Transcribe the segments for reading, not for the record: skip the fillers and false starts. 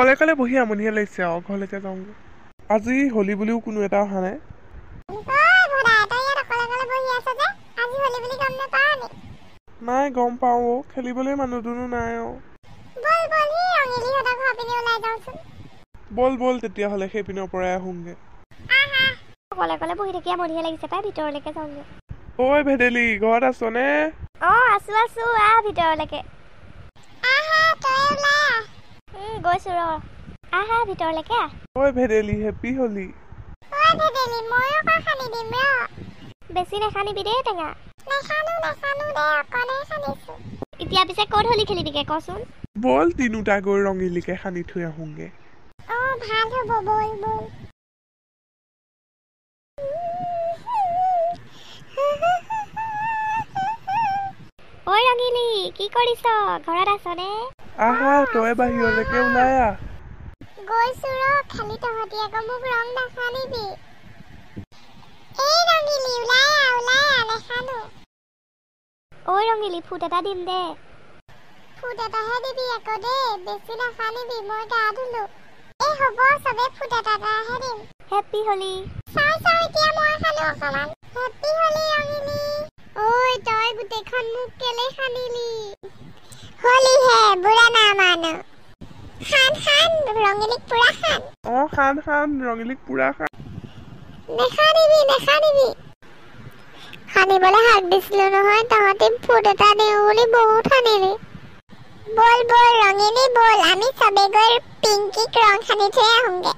অকলে অকলে বহি আমনিহে লাগিছে আৰু ঘৰলৈকে যাওঁগৈ। আজি হোলী বুলিও কোনো এটা অহা নাই। নাই গম পাওঁ অ, খেলিবলৈ মানুহ দুনো নাই অ। বল বল তেতিয়াহ'লে সেইপিনৰ পৰাই আহোঁগে। অকলে অকলে বহি থাকি আমনিহে লাগিছে পাই, ভিতৰলৈকে যাওঁগে। ঐ ভেদেলি, ঘৰত আছনে? অ আছো আছো, আহ ভিতৰলৈকে। গৈছো ৰ, আহা ভিতৰলৈকে আহ। ঐ ভেদেলি, হেপী হোলী। বেছি নাখানিবি দেই টেঙা। এতিয়া পিছে ক'ত হোলী খেলিবিগে কচোন? বল তিনিওটা গৈ ৰঙিলীকে সানি থৈ আহোঁগে। অ ভাল হ'ব, বল বল। ঐ ৰঙিলী, কি কৰিছ? ঘৰত আছনে? আহা, তই বাহিৰলৈকে ওলাই আহ। গৈছো ৰ, খালি তহঁতি আকৌ মোক ৰং নাসানিবি। এই ৰঙিলী, ওলাই আহ ওলাই আহ, নাসানো। ঐ ৰঙিলী, ফুট এটা দিম দে। ফুট এটাহে দিবি আকৌ দেই, বেছি নাসানিবি, মই গা ধুলো। এই হ'ব, চবে ফুট এটা এটাহে দিম। হেপী হোলী। চাওঁ চাওঁ এতিয়া মই সানো অকণমান। হেপী হোলী ৰঙিলী। ঐ তই গোটেইখন মোক কেলে সানিলি? হোলী হে বুঢ়া না মানো। খান খান ৰঙিলীক পুৰা খান। অ খান খান ৰঙিলীক পুৰা খান। নেখানিবি নেখানিবি। সানিবলৈ হাক দিছিলো নহয়, তহঁতি ফুট এটা দিওঁ বুলি বহুত সানিলি। বল বল ৰঙিলী বল, আমি চবে গৈ পিংকিক ৰং সানি থৈ আহোঁগে।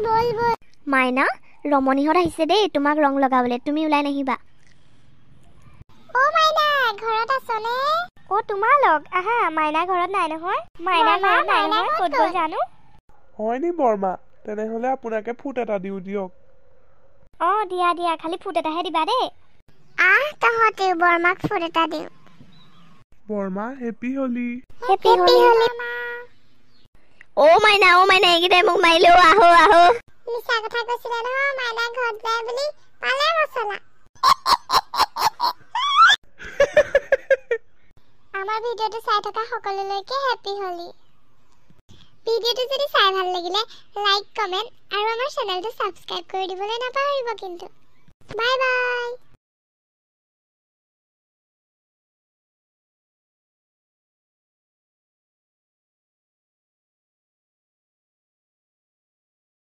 বল বল। মাইনা, ৰমণীহঁত আহিছে দেই তোমাক ৰং লগাবলৈ, তুমি ওলাই নাহিবা। অ মাইনা, ঘৰত আছনে? অ তোমালোক আহা, মাইনা ঘৰত নাই নহয়। মাইনা ঘৰত নাই নহয়, ক'ত গ'ল জানো? হয়নি বৰমা, তেনেহ'লে আপোনাকে ফুট এটা দিওঁ দিয়ক। অ দিয়া দিয়া, খালি ফুট এটাহে দিবা দেই। আহ তহঁতেও বৰমাক ফুট এটা দিওঁ। বৰমা, হেপী হোলী। হেপী হোলী। অ মাইনা, অ মাইনা, এইকেইটাই মোক মাৰিলেও। আহো আহো। মিছা কথা কৈছিলে নহয় মাইনা ঘৰত যায় বুলি, পালে মছলা। আমাৰ ভিডিঅ'টো চাই থকা সকলোলৈকে হেপী হোলী। ভিডিঅ'টো যদি চাই ভাল লাগিলে লাইক, কমেণ্ট আৰু আমাৰ চেনেলটো ছাবস্ক্ৰাইব কৰি দিবলৈ নাপাহৰিব কিন্তু। Bye bye.